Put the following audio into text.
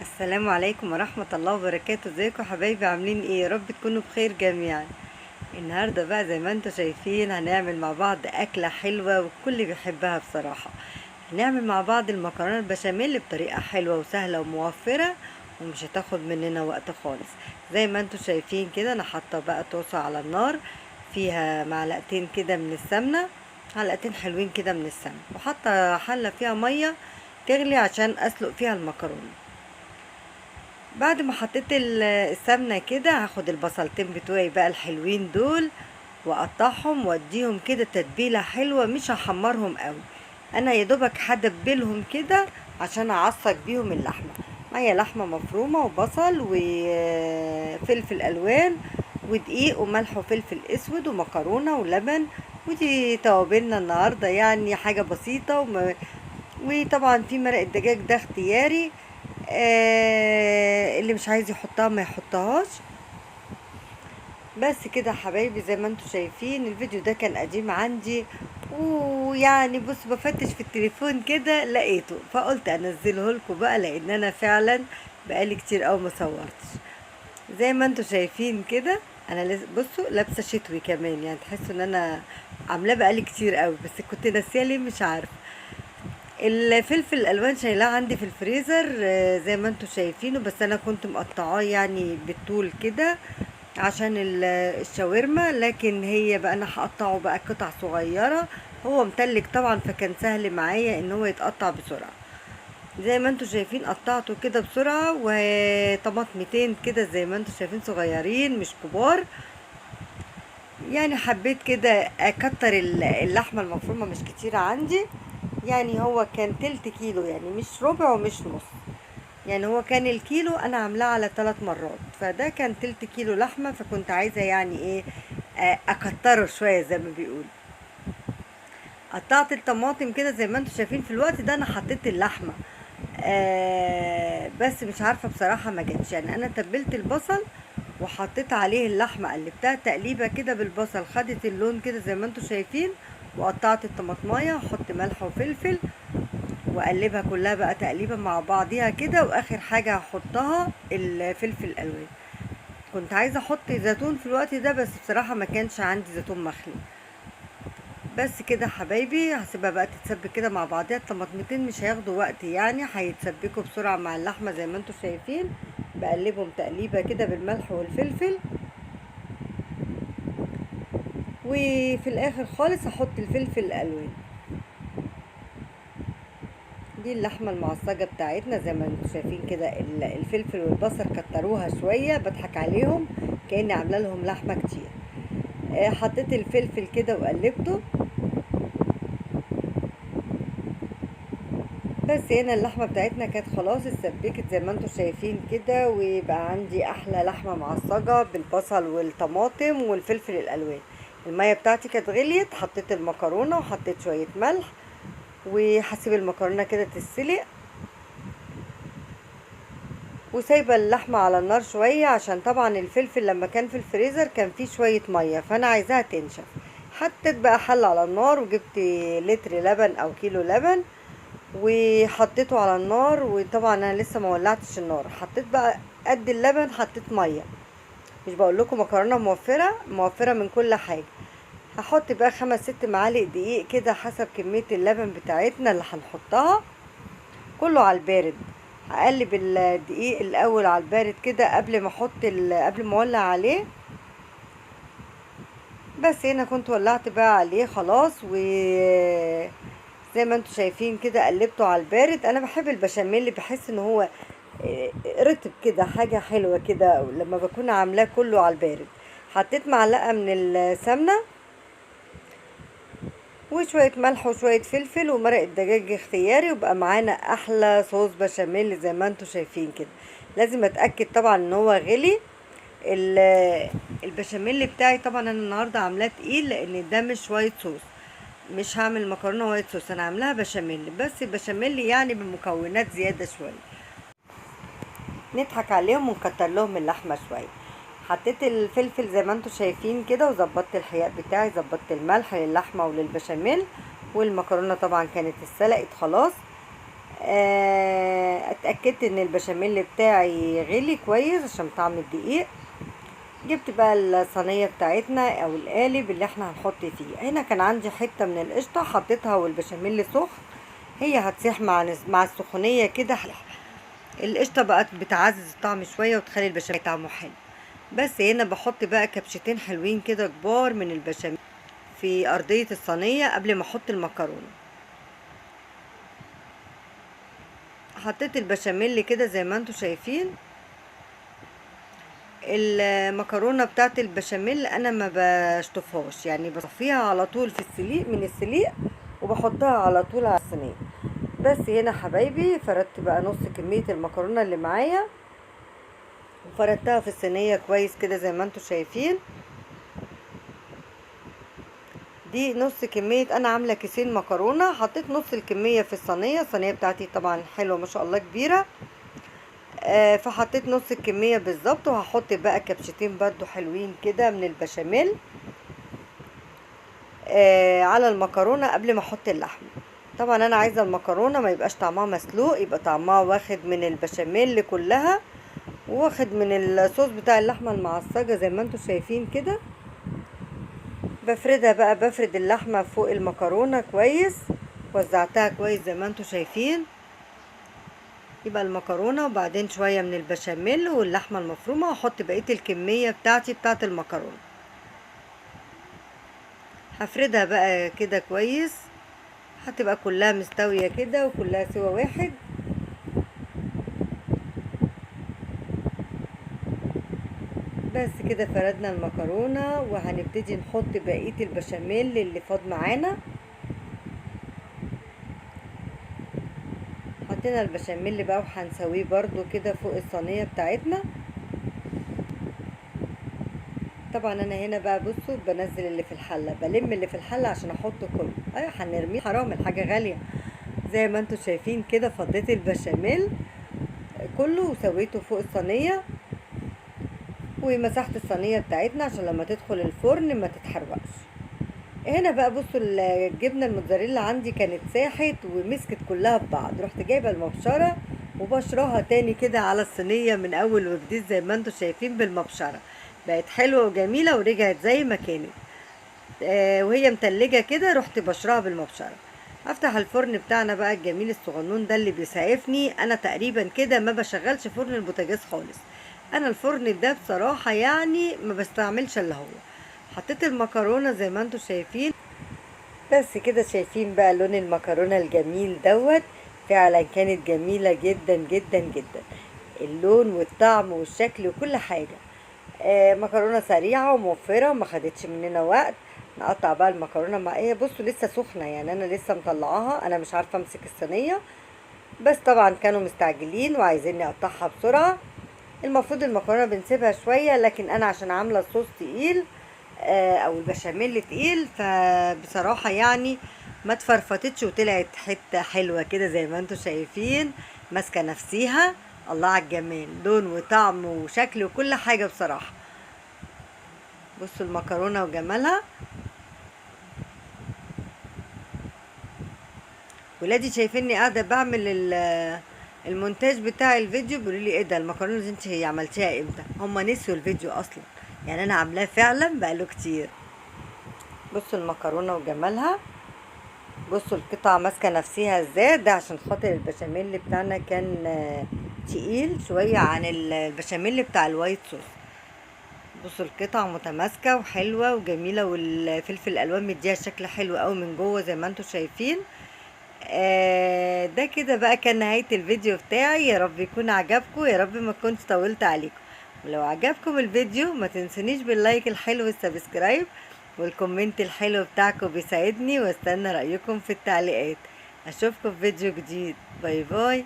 السلام عليكم ورحمة الله وبركاته. ازيكم حبايبي؟ عاملين ايه؟ يا رب تكونوا بخير جميعا. النهاردة بقى زي ما انتم شايفين هنعمل مع بعض اكلة حلوة والكل بيحبها بصراحة. هنعمل مع بعض المكرونة البشاميل بطريقة حلوة وسهلة وموفرة ومش هتاخد مننا وقت خالص. زي ما انتم شايفين كده انا حاطة بقى طاسة على النار فيها معلقتين كده من السمنة، معلقتين حلوين كده من السمنة، وحاطة حلة فيها مية تغلي عشان اسلق فيها المكرونة. بعد ما حطيت السمنة كده هاخد البصلتين بتوعي بقى الحلوين دول واقطعهم واديهم كده تتبيلة حلوة، مش هحمرهم قوي، انا يا دوبك هدبلهم كده عشان اعصج بيهم اللحمة. معايا لحمة مفرومة وبصل وفلفل الوان ودقيق وملح وفلفل اسود ومكرونة ولبن، ودي توابلنا النهاردة، يعني حاجة بسيطة. وطبعا في مرق الدجاج ده اختياري، اللي مش عايز يحطها ما يحطهاش. بس كده حبايبي زي ما انتم شايفين الفيديو ده كان قديم عندي، ويعني بص بفتش في التليفون كده لقيته فقلت انزله لكم بقى، لان انا فعلا بقالي كتير قوي ما صورتش. زي ما انتم شايفين كده انا بصوا لابسه شتوي كمان، يعني تحسوا ان انا عاملاه بقالي كتير قوي، بس كنت ناسيه ليه مش عارفه. الفلفل الالوان شايلاه عندي في الفريزر زي ما انتم شايفينه، بس انا كنت مقطعاه يعني بالطول كده عشان الشاورما، لكن هي بقى انا هقطعه بقى قطع صغيرة، هو متلج طبعا فكان سهل معايا ان هو يتقطع بسرعة. زي ما انتم شايفين قطعته كده بسرعة، وطماطمتين كده زي ما انتم شايفين صغيرين مش كبار، يعني حبيت كده اكتر اللحمة المفرومه مش كتير عندي، يعني هو كان تلت كيلو، يعني مش ربع ومش نص، يعني هو كان الكيلو انا عاملاه على 3 مرات، فده كان تلت كيلو لحمه، فكنت عايزه يعني ايه اكتره شوية زي ما بيقولوا. قطعت الطماطم كده زي ما انتم شايفين. في الوقت ده انا حطيت اللحمة، بس مش عارفه بصراحة ما جاتش، يعني انا تبلت البصل وحطيت عليه اللحمة، قلبتها تقليبه كده بالبصل، خدت اللون كده زي ما انتم شايفين، وقطعت الطماطمايه وحط ملح وفلفل واقلبها كلها بقى تقليبه مع بعضيها كده، واخر حاجة هحطها الفلفل الالوان. كنت عايزه احط زيتون في الوقت ده بس بصراحة ما كانش عندي زيتون مخلي. بس كده حبايبي هسيبها بقى تتسبك كده مع بعضيها، الطماطمتين مش هياخدوا وقت، يعني هيتسبكوا بسرعة مع اللحمة زي ما انتم شايفين. بقلبهم تقليبه كده بالملح والفلفل، وفي الاخر خالص هحط الفلفل الالوان. دي اللحمة المعصجه بتاعتنا زي ما انتم شايفين كده، الفلفل والبصل كتروها شوية، بضحك عليهم كاني عامله لهم لحمه كتير. حطيت الفلفل كده وقلبته. بس هنا اللحمة بتاعتنا كانت خلاص اتسبكت زي ما انتم شايفين كده، ويبقى عندي احلى لحمه معصجه بالبصل والطماطم والفلفل الالوان. المية بتاعتي كانت غليت، حطيت المكرونه وحطيت شوية ملح، وهسيب المكرونه كده تتسلق، وسايبه اللحمة على النار شوية عشان طبعا الفلفل لما كان في الفريزر كان فيه شوية مية، فانا عايزاها تنشف. حطيت بقى حله على النار وجبت لتر لبن او كيلو لبن وحطيته على النار، وطبعا انا لسه ما ولعتش النار. حطيت بقى قد اللبن حطيت مية، مش بقول لكم مكرونه موفره موفره من كل حاجة. هحط بقى 5-6 معالق دقيق كده حسب كمية اللبن بتاعتنا اللي هنحطها، كله على البارد. هقلب الدقيق الاول على البارد كده قبل ما احط قبل ما اولع عليه. بس هنا كنت ولعت بقى عليه خلاص، و زي ما انتم شايفين كده قلبته على البارد. انا بحب البشاميل، بحس ان هو رطب كده، حاجة حلوة كده لما بكون عاملاه كله على البارد. حطيت معلقه من السمنة وشوية ملح وشوية فلفل ومرق الدجاج اختياري، وبقى معانا احلى صوص بشاميل زي ما انتم شايفين كده. لازم اتاكد طبعا ان هو غلي البشاميل بتاعي. طبعا انا النهارده عاملاه تقيل لان ده مش white sauce، مش هعمل مكرونه white sauce، انا عاملاها بشاميل، بس البشاميل يعني بمكونات زيادة شوية، نضحك عليهم ونكتر لهم اللحمة شوية. حطيت الفلفل زي ما انتم شايفين كده، وظبطت الحياء بتاعي، ظبطت الملح للحمه وللبشاميل، والمكرونه طبعا كانت اتسلقت خلاص. اتاكدت ان البشاميل بتاعي غلي كويس عشان طعم الدقيق. جبت بقى الصينية بتاعتنا او القالب اللي احنا هنحط فيه. هنا كان عندي حتة من القشطه حطيتها والبشاميل سخن، هي هتسيح مع السخونيه كده. القشطه بقت بتعزز الطعم شوية وتخلي البشاميل طعمه حلو. بس هنا بحط بقى كبشتين حلوين كده كبار من البشاميل في ارضية الصينية قبل ما احط المكرونه. حطيت البشاميل كده زي ما انتم شايفين. المكرونه بتاعت البشاميل انا ما بشطفهاش، يعني بصفيها على طول في السليق من السليق وبحطها على طول على الصينية. بس هنا حبايبي فردت بقى نص كمية المكرونه اللي معايا وفردتها في الصينية كويس كده زي ما انتم شايفين. دي نص كمية، انا عامله كيسين مكرونه، حطيت نص الكمية في الصينية. الصينية بتاعتي طبعا حلوة ما شاء الله كبيرة، فحطيت نص الكمية بالظبط. وهحط بقى كبشتين برضو حلوين كده من البشاميل على المكرونه قبل ما احط اللحمة. طبعا انا عايزه المكرونه ما يبقاش طعمها مسلوق، يبقى طعمها واخد من البشاميل كلها واخد من الصوص بتاع اللحمة المعصجه زي ما انتم شايفين كده. بفردها بقى، بفرد اللحمة فوق المكرونه كويس، وزعتها كويس زي ما انتم شايفين. يبقى المكرونه وبعدين شوية من البشاميل واللحمة المفرومه، واحط بقية الكمية بتاعتي بتاعت المكرونه. هفردها بقى كده كويس، هتبقى كلها مستوية كده وكلها سوا واحد. بس كده فردنا المكرونه، وهنبتدي نحط بقية البشاميل اللي فاض معانا. حطينا البشاميل بقى وهنسويه برضو كده فوق الصينية بتاعتنا. طبعا انا هنا بقى بصوا بنزل اللي في الحلة، بلم اللي في الحلة عشان احطه كله. ايوه هنرميه، حرام الحاجة غالية. زي ما انتم شايفين كده فضيت البشاميل كله وسويته فوق الصينية، ومسحت الصينية بتاعتنا عشان لما تدخل الفرن ما تتحرقش. هنا بقى بصوا الجبنة الموتزاريلا عندي كانت ساحت ومسكت كلها ببعض، رحت جايبه المبشره وبشرها تاني كده على الصينية من اول وجديد زي ما انتم شايفين بالمبشره. بقت حلوة وجميلة ورجعت زي ما كانت. وهي متلجه كده رحت بشرها بالمبشره. افتح الفرن بتاعنا بقى الجميل الصغنون ده اللي بيسعفني. انا تقريبا كده ما بشغلش فرن البوتاجاز خالص، انا الفرن ده بصراحة يعني ما بستعملش الا هو. حطيت المكرونه زي ما انتم شايفين. بس كده شايفين بقى لون المكرونه الجميل دوت، فعلا كانت جميلة جدا جدا جدا، اللون والطعم والشكل وكل حاجة. مكرونه سريعة وموفره وما خدتش مننا وقت. نقطع بقى المكرونه مع ايه، بصوا لسه سخنة يعني انا لسه مطلعاها، انا مش عارفه امسك الصينية، بس طبعا كانوا مستعجلين وعايزيني اقطعها بسرعة. المفروض المكرونه بنسيبها شوية، لكن انا عشان عامله الصوص تقيل او البشاميل تقيل، فبصراحة يعني ما اتفرفتتش وطلعت حتة حلوة كده زي ما انتم شايفين، ماسكه نفسيها. الله على الجمال، لون وطعم وشكل وكل حاجة بصراحة. بصوا المكرونه وجمالها. ولادي شايفيني قاعدة بعمل المونتاج بتاع الفيديو، بيقولوا لي ايه ده المكرونه دي انت عملتيها امتى؟ هما نسيوا الفيديو اصلا، يعني انا عاملاه فعلا بقاله كتير. بصوا المكرونه وجمالها، بصوا القطعة ماسكه نفسها ازاي. ده عشان خاطر البشاميل بتاعنا كان تقيل شوية عن البشاميل بتاع ال white sauce. بصوا القطعة متماسكة وحلوه وجميلة، والفلفل الالوان مديها شكل حلو قوي من جوه زي ما انتم شايفين. ده كده بقى كان نهاية الفيديو بتاعي. يا رب يكون عجبكم، يا رب ما كنت طولت عليكم. ولو عجبكم الفيديو ما تنسونيش بال like الحلو وال subscribe وال comment الحلو بتاعكم بيساعدني، واستنى رأيكم في التعليقات. اشوفكم في فيديو جديد. bye bye.